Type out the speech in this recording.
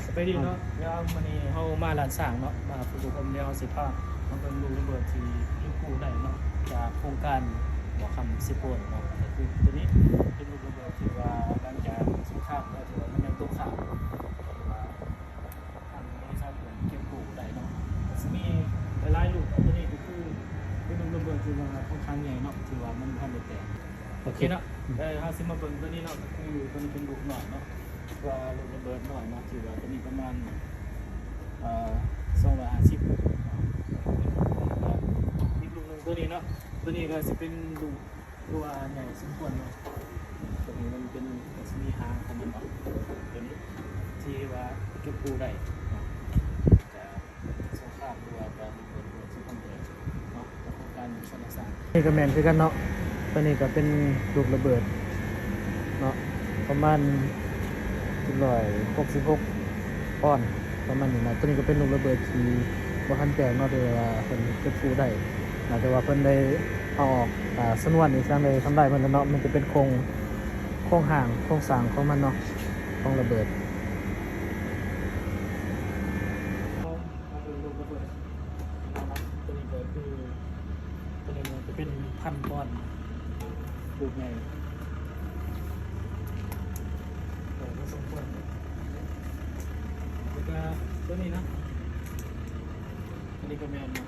ສະບາຍດີເນາະ ດຽວມື້ນີ້ເຮົາມາລ້ານຊ້າງເນາະ ມາຝຶກອົບຮົມ ດຽວເຮົາຊິພາມາເບິ່ງລູກລະເບີດທີ່ເກັບກູ້ໄດ້ເນາະ ຈາກໂຄງການບໍ່ຄຳເຊໂປນເນາະ ກໍຄືໂຕນີ້ເປັນລູກລະເບີດທີ່ວ່າຫຼັງຈາກສົງຄາມແລ້ວ ຖືວ່າມັນຍັງຕົກຄ້າງ ຖືວ່າທາງບໍລິສັດເພິ່ນເກັບກູ້ໄດ້ເນາະ ກໍຊິມີຫຼາຍໆລູກ ໂຕນີ້ກໍຄືເປັນລູກລະເບີດທີ່ວ່າຄ່ອນຂ້າງໃຫຍ່ເນາະ ຖືວ່າມັນບໍ່ທັນໄດ້ແຕກ. ໂອເຄເນາະ ເອີ ເຮົາຊິມາເບິ່ງໂຕນີ້ເນາະ ກໍຄືໂຕນີ້ເປັນລູກນ້ອຍເນາະ ວ່າລູກລະເບີດນ້ອຍເນາະ ທີ່ວ່າໂຕນີ້ປະມານ ເອີ ສອງຮ້ອຍຫ້າສິບ ອີກລູກໜຶ່ງໂຕນີ້ເນາະ ໂຕນີ້ກໍຊິເປັນລູກ ຖືວ່າໃຫຍ່ສົມຄວນເນາະ ໂຕນີ້ມັນເປັນ ກໍຊິມີຫາງຂອງມັນເນາະ ໂຕນີ້ທີ່ວ່າເກັບກູ້ໄດ້ເນາະ ຈາກສົງຄາມ ຫຼືວ່າການເປີດຕົວສົງຄາມເນາະ ຂອງການຊົນລະຊາດ. ນີ້ກໍແມ່ນຄືກັນເນາະ ໂຕນີ້ກໍເປັນລູກລະເບີດເນາະ ປະມານໜຶ່ງຮ້ອຍຫົກສິບຫົກປອນ ປະມານນີ້ນະ ໂຕນີ້ກໍເປັນລູກລະເບີດທີ່ບໍ່ທັນແຕກເນາະ ແຕ່ວ່າເພິ່ນເກັບກູ້ໄດ້ນະ ແຕ່ວ່າເພິ່ນໄດ້ເອົາອອກ ອາ ຊະນວນອີ່ຫຍັງ ໄດ້ທຳລາຍໝົດແລ້ວເນາະ ມັນຈະເປັນໂຄງ ໂຄງຮ່າງ ໂຄງສ້າງຂອງມັນເນາະ ຂອງລະເບີດ. ໂຕນີ້ກໍຄື ໂຕນີ້ມັນຈະເປັນພັນປອນ ລູກໃຫຍ່ ເອີ ພໍສົມຄວນ ແລ້ວກໍໂຕນີ້ນະ ອັນນີ້ກໍແມ່ນເນາະ